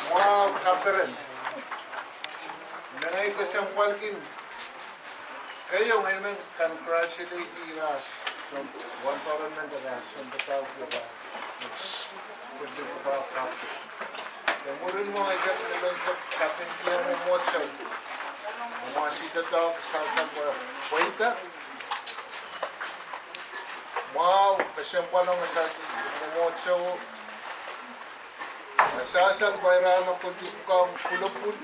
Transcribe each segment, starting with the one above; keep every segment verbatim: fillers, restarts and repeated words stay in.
Mwahu kaperen. Mengei kesempwalkin. Keieu ngehi men congratulate ira, soangen wahnpoaron men, ira, soangen padahk ira. Kudipaka kapit. Ih mwurin mwo ngehi sehse, ngehi sehse kapingki mwomwohdiso. Mwahu sehse doadoahk sasal pwe, pweida. Mwahu kesempwal ong sasal mwomwohdiso. Sasal pwe ira me kudipaka pwulopwul.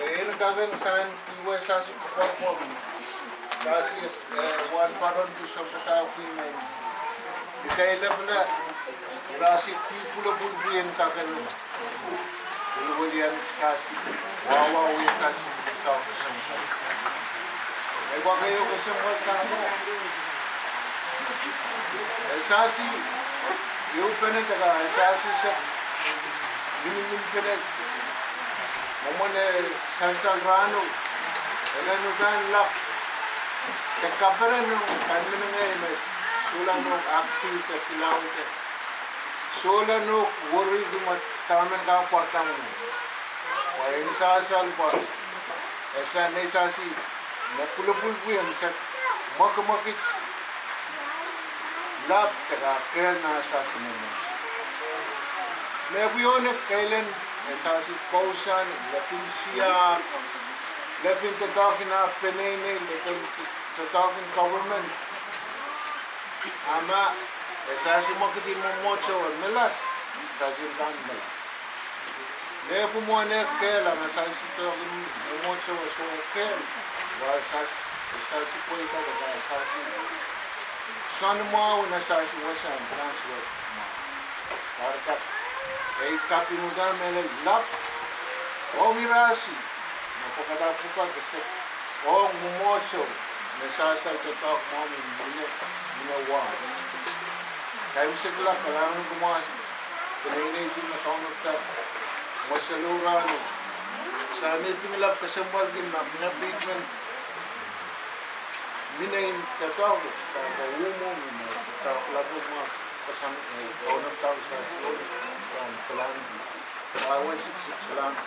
Ih, ni kakehr sang kihwe sasi kupwurpwur. Sasi, eh, wahnpoaron, soangen padahk men. Ih, kailapwala, ira sasi ki pwulopwul pwihn kakehr. Pwulopwul iang sasi, wawa wie sasi kihda. Ih, pwe keieu kesempwal sang mwo. E sasi, ieu pene kaka, e sasi se, minimin pene, mwomwen e sansal rahnwet, e len uhdahn lap, e kaperen ong kanminengehi me sohla nohk active de pilahwei de. Sohla nohk wori kumwa dahmen ka pwarada mwo. Pwe e sasal pwe e sehse, e sasi, me pwulopwul pwihn se, mwekimwekid lap de kakehr nan sasi mwo. Me pwihn ong kelen, e sasi kousoan, lepin siar, lepin doadoahk en ah peneinei, lepin doadoahk en government. A ma e sasi mwekidi mwomwohdiso e melas, sasi kan melas. Me pwumwahn e kehl, a ma sasi doadoahk en mwomwohdiso e soh kehl, wa sasi, sasi pweida, wa sasi soangen mwahu, na sasi wasa en translate mwahu. Pwarada, e kaping uhdahn me lap, ong ira sasi, me pwekada pwukat ese, ong mwomwohdiso, me sasal doadoahk mwahu mine, mine wahn. Kaimwisekla kalahngan kumwa, peneinei di me kaunopda, mweselou rahnwet. Sahn me pil lap kesempwalki ma mine pihk men, mine in doadoahk, sahn ka umo, mine doadoahk lap mwo, kasang, eh, kaunopda sasi, sahn kalahngan. Awa siksik kalahngan.